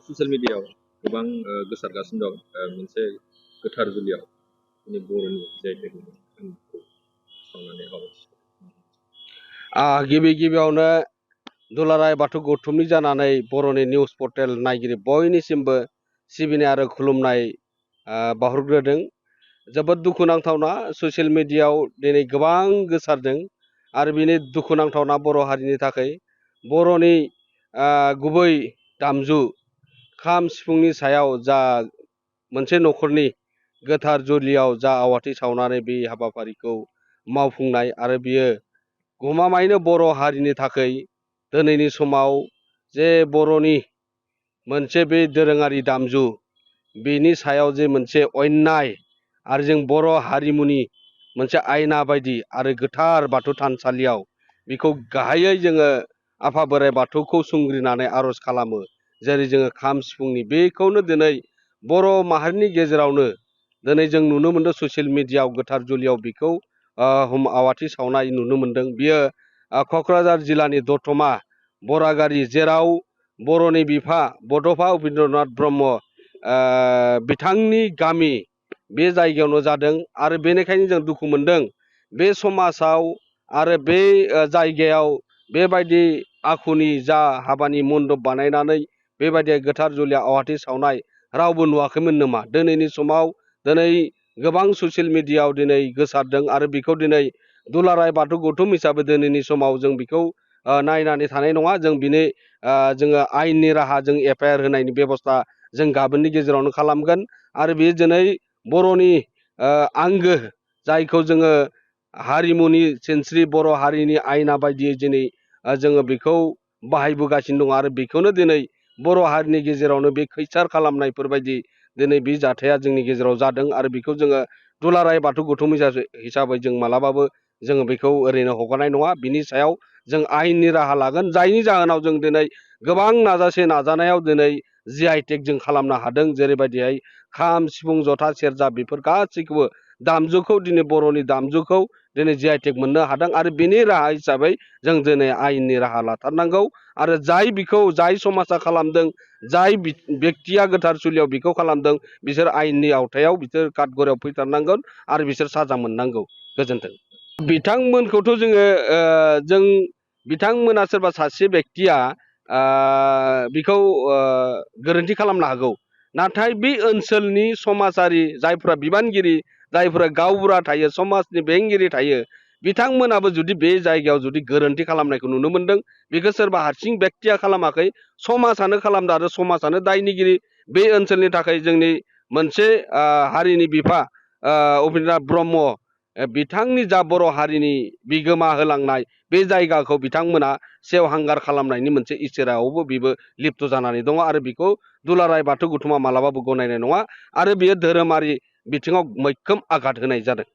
Social मिडियायाव गोबां गोसारगासिनो दं मोनसे गोथार जुलियाव जोंनि बर'नि जायफोर खामखौ सावनानै आवाथि गिबि गिबियावनो दुलाराय बाथौ गौथुमनि जानानै बर'नि निउस पर्टेल नायगिरि बयनिसिमबो सिबिनाय आरो खुलुमनाय बावहरग्रोदों। जोबोद दुखुनांथावना ससियेल मिडियायाव दिनै गोबां गोसारदों आरो बिनि दुखुनांथावना बर' हारिनि थाखाय बर'नि गुबै दामजु खाम सिफुंनि सायाव जा मोनसे न'खरनि गोथार जुलियाव जा आवाथि सावनानै बे हाबाफारिखौ मावफुंनाय आरो बियो गमामायैनो बर' हारिनि थाखाय दिनैनि समाव जे बर'नि मोनसे बे दोरोङारि दामजु बेनि सायाव जे मोनसे अन्याय आरो जों बर' हारिमुनि मोनसे आयना बायदि आरो गोथार बाथौ थानसालियाव बेखौ गाहायै जोङो आफा बोराइ बाथौखौ सुंग्रिनानै आर'ज खालामो। जेरै जोङो खाम सिफुंनि बेखौनो दिनै बर' माहारिनि गेजेरावनो दिनै जों नुनो मोनदों ससियेल मिडियायाव गोथार जुलियाव बेखौ आवाथि सावनाय नुनो मोनदों। बियो क'क्राझार जिल्लानि दतमा बरागारि, जेराव बर'नि बिफा बड'फा उपेन्द्रनाथ ब्रह्म बिथांनि गामि बे जायगायावनो जादों आरो बेनिखायनो जों दुखु मोनदों बे समाजाव आरो बे जायगायाव बेबायदि आखुनि जा हाबानि मन्दप बानायनानै बेबायदि गोथार जुलियाव आवाथि सावनाय रावबो नुवाखैमोन नामा? दिनैनि समाव दिनै गोबां ससियेल मिडियायाव दिनै गोसारदों आरो बेखौ दिनै दुलाराय बाथौ गौथुम हिसाबै दिनैनि समाव जों बेखौ नायनानै थानाय नङा। जों बिनि जोङो आयेननि राहा जों एफआइआर होनायनि बेब'स्था जों गाबोननि गेजेरावनो खालामगोन आरो बेयो दिनै बर'नि आंगो जायखौ जोङो हारिमुनि सिनस्रि बर' हारिनि आयना बायदियै दिनै जोङो बेखौ बाहायबोगासिनो दङ आरो बेखौनो दिनै बर' हारिनि गेजेरावनो बे खैसार खालामनायफोरबायदि दिनै बे जाथाया जोंनि गेजेराव जादों आरो बेखौ जोङो दुलाराय बाथौ गौथुम हिसाबै जों मालाबाबो जोङो बेखौ ओरैनो हगारनाय नङा। बिनि सायाव जों आयेननि राहा लागोन, जायनि जाहोनाव जों दिनै गोबां नाजानायाव दिनै GI/टेग जों खालामनो हादों। जेरैबायदिहाय खाम सिफुं जथा सेरजा बेफोर गासैखौबो दामजुखौ दिनै बर'नि दामजुखौ दिनै GI/टेग मोननो हादों आरो बेनि राहा हिसाबै जों दिनै आयेननि राहा लाथारनांगौ आरो जाय समाजा खालामदों, जाय बेक्तिया गोथार जुलियाव बेखौ खालामदों, बिसोर आयेननि आवथायाव बिसोर काटगरायाव फैथारनांगोन आरो बिसोर साजा मोननांगौ। गोजोन्थों। बिथांमोनखौथ' जों बिथांमोना सोरबा सासे बेक्तिया बेखौ गोरोन्थि खालामनो हागौ, नाथाय बे ओनसोलनि समाजारि जायफोरा बिबानगिरि, जायफोरा गावबुरा थायो, समाजनि बेंगिरि थायो, बिथांमोनाबो जुदि बे जायगायाव जुदि गोरोन्थि खालामनायखौ नुनो मोनदों, बेखौ सोरबा हारसिं बेक्तिया खालामाखै, समाजानो खालामदों आरो समाजानो दायनिगिरि। बे ओनसोलनि थाखाय जोंनि मोनसे हारिनि बिफा उपेन्द्रनाथ ब्रह्म बिथांनि जा बर' हारिनि बिगोमा होलांनाय बे जायगाखौ बिथांमोना सेवहांगार खालामनायनि मोनसे इसारायावबो बेबो लिप्त जानानै दङ आरो बेखौ दुलाराय बाथौ गौथुमा मालाबाबो गनायनाय नङा आरो बेयो धोरोमारि बिथिङाव मैखोम आघात होनाय जादों।